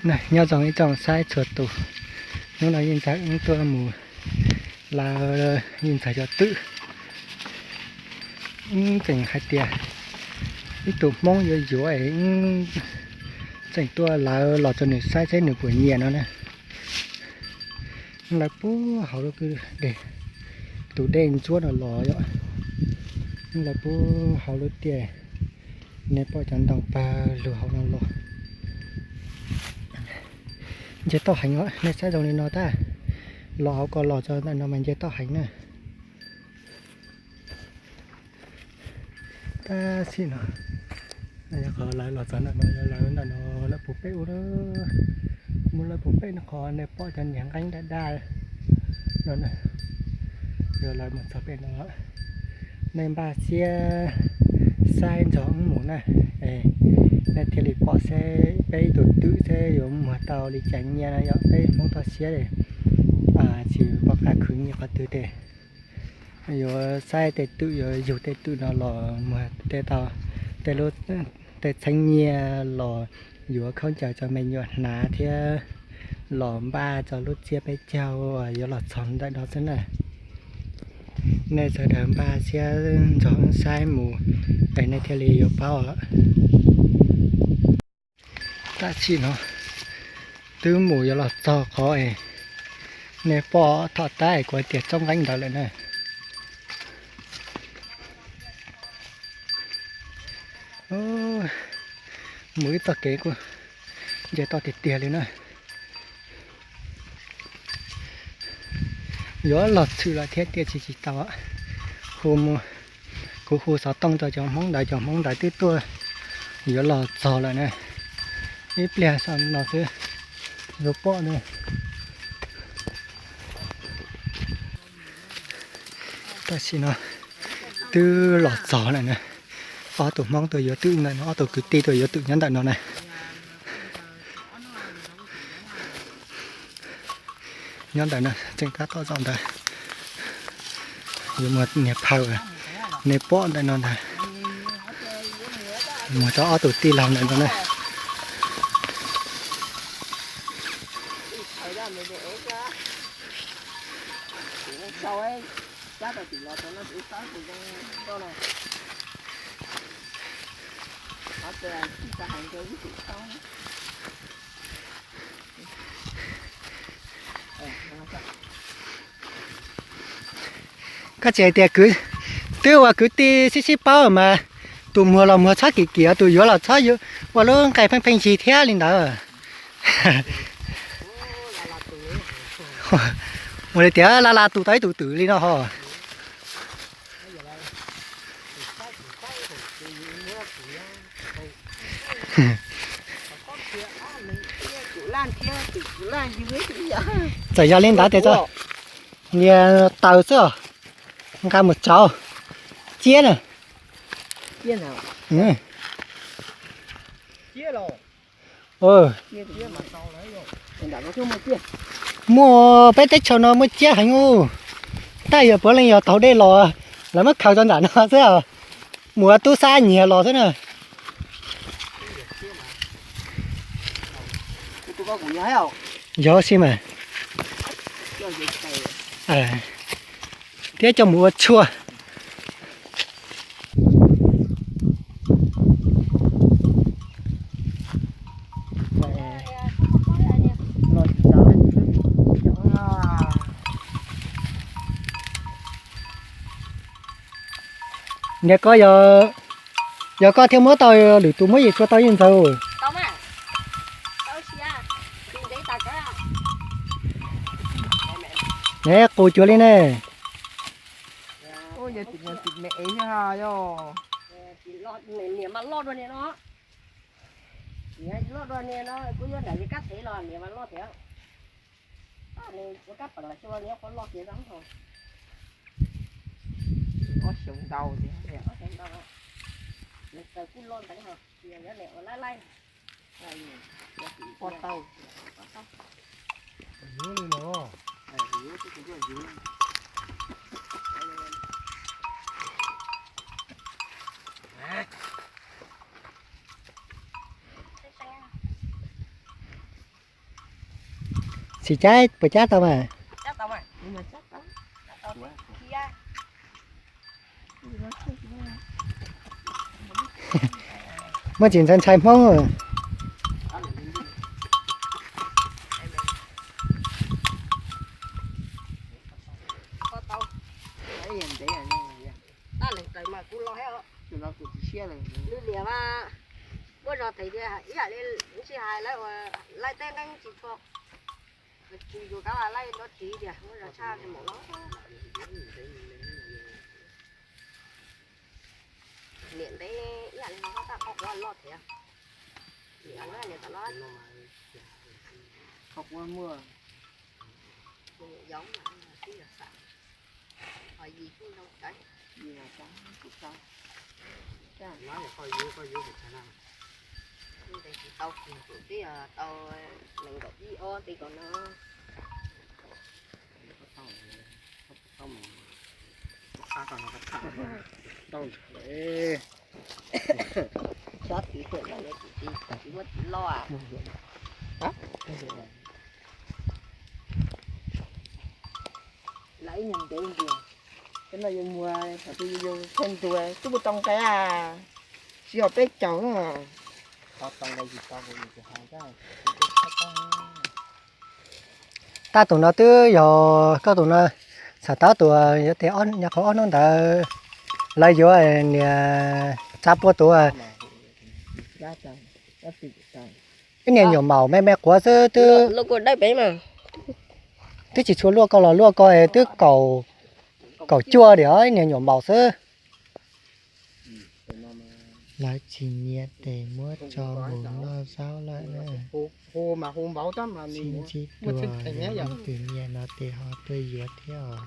Nyob zoo ib tsoom saib txhua tus, hnub no yeej ntxawg wb tuaj mus lawv yeej ntxawg cov twm. Wb tseem hais tias ib tug Hmoob yuav yuav es wb tseem tuaj lawv los rau nws saib seb nws puas nyiam no na. Wb lawv puag hauv lub kwj deg, tus dej ntsuab no los yom. Wb lawv puag hauv lub tiaj, nej pom cov ntoo pawg lug hauv no los. Nce toj heev os, nej saib zoo li no tab, los hauv ko los txog ntawm no mas nce toj heev na. Tab sis no yog qhov lawv los txog ntawm no, yog lawv ntawm no lawv puag pem ub, muaj lawv puag pem no qhov nej pom cov niag nqeeb daj daj no na. Yog lawv mus txog pem no, nej npaj siab saib ntsoov wb mus na, nej thiaj li pom seb peb ib tug twm seb yuav muag tau li cas nyiaj na. Yog peb Hmoob toj siab tsis pom qab khwv nyiaj qhov twg ces yuav saib tej twm, yuav yug tej twm no los muag tej tau tej lub, tej txheeb nyiaj los yuav khaub ncaws tso me nyuam hnav thiab los npaj tso lub tsiab peb caug yuav los txog ntawm no xwb na. Nej sawv daws npaj siab ntsoov saib mus es nej thiaj li yuav paub. Tab sis no twb mus yuav los txog qhov es nej pom thaum tab es kuv hais tias tsob nqeeb ntawd lawm na. Mus ib txoj kev kuj nce toj tiag tiag li na. Yuav los txhwm lawm thiab tiam sis tsis tau. Hu, kuv hu xov tooj rau cov Hmoob ntawd, cov Hmoob ntawd twb tuaj yuav los txog lawm na. Ib pliag saum no xwb yuav pom na. Tam sim no twb los txog lawm na. Ob tug Hmoob tuaj yuav twm ntawm no, ob tug kwv tij tuaj yuav twm nyob ntawm no na. Nyob ntawm no tseem tab tom zaum ntawd. Yuav muag niag phaw, nej pom ntawm no ntag. Muag rau ob tug tij laug ntawm no na. Koj tsis hais tias kwv, twb ua kwv tij sib sib paub mas tus muag los muag txhob kim kim, tus yuav los txhob ua lub nqaij pheej pheej yig thiab li ntawd. Ua li tias la la tus tau ib tug twm li no ho. Txawm yog li ntawd tias tso, niag taws xwb os, nqa mus tsau ciab na. Muaj, peb teb chaws no muaj ciab heev ub. Tab yog puav leej yog taug dej los, lawv muab khaws rau nram no xwb, mus ua tub sab nyiag los xwb na. Yog si mas, thiab coj mus ua tshuaj. Niag koj, yog koj thiaj muab tau, lwm tus muab yim tsua tau yeej ntxaws. Ne qus cuag li ne. Tsis cab puas cab tau mas? Muaj tsis ntshai ntshai Hmoob. Muaj zog tias ib yam li sij hais lawv ua laij tej nqeeb tsis tshua, tsis yuav kab laij nrov tsiv tias muaj zog tshaj li mus los. Niam ntev ib yam li no taj qhov quav loj thiab. Niam lawv niam tom no qhov quav muaj, yog tib yog xav ho yim kuj zoo tseeb. Yim los tseeb kuj tau. Ntev tsis tau kis kuj twb yog tau nees nkaum ib ob nti kom no. Sab tid thiaj li tsis tsis muaj tsis loj. Lawv ib nyuag ntev ntiag, cov no yuav muag thaum twg yuav yuav tsheej ntuag twb mus tau nqe, tsis yog peb caug. Tab tus no twb yog koj tus no, txham tab tus yuav tes nyob qhov ob hnub ntawd lawv yuav niam tsa pua tus. Ib niag nyuam maum me me quav xwb twb, twb tsis tshua luaj ko los luaj ko twb kaum cuaj diam, ib niag nyuam maum xwb. Lawv tsis nyiam tes muab tso mus noj zaub lawm na. Sib ntsib dua leej twg nyiam no tes ho tuaj yuav thiab os.